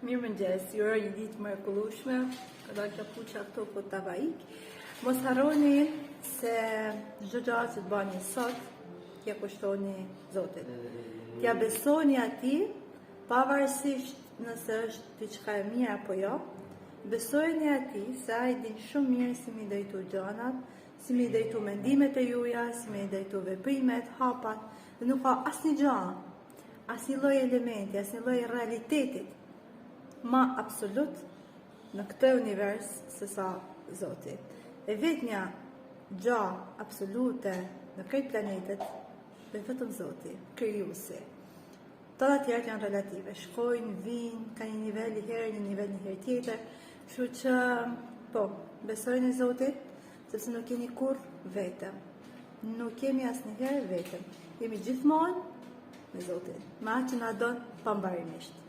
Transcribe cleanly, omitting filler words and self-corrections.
Mirëmëngjes, ju uroj një ditë të mrekullueshme. Ka dalë kapuça këtu po ta vaik. Mos harroni se çdo gjë që të bani sot, t'ia kushtoni Zotit. T'ia besoni atij, pavarësisht nëse është diçka e mirë apo jo, besojeni atij se ai din shumë mirë si me i drejtu gjanat, si me i drejtu mendimet e juja, si me i drejtu veprimet, hapat, dhe nuk ka asnjë gjë asnjë lloj elementi, asnjë lloj realitetit ma absolut në këtë univers se sa Zoti. E vetmja gja absolute në krejt planetet është vetëm Zoti, krijuesi. Të tjerat janë relative, shkojnë, vijnë, ka një nivel një herë, një nivel një herë tjetër, kështu që po, besojeni Zotit, sepse nuk jeni kurrë vetëm. Nuk jemi asnjëherë vetëm. Jemi gjithmonë me Zotin, me atë që na don pambarimisht.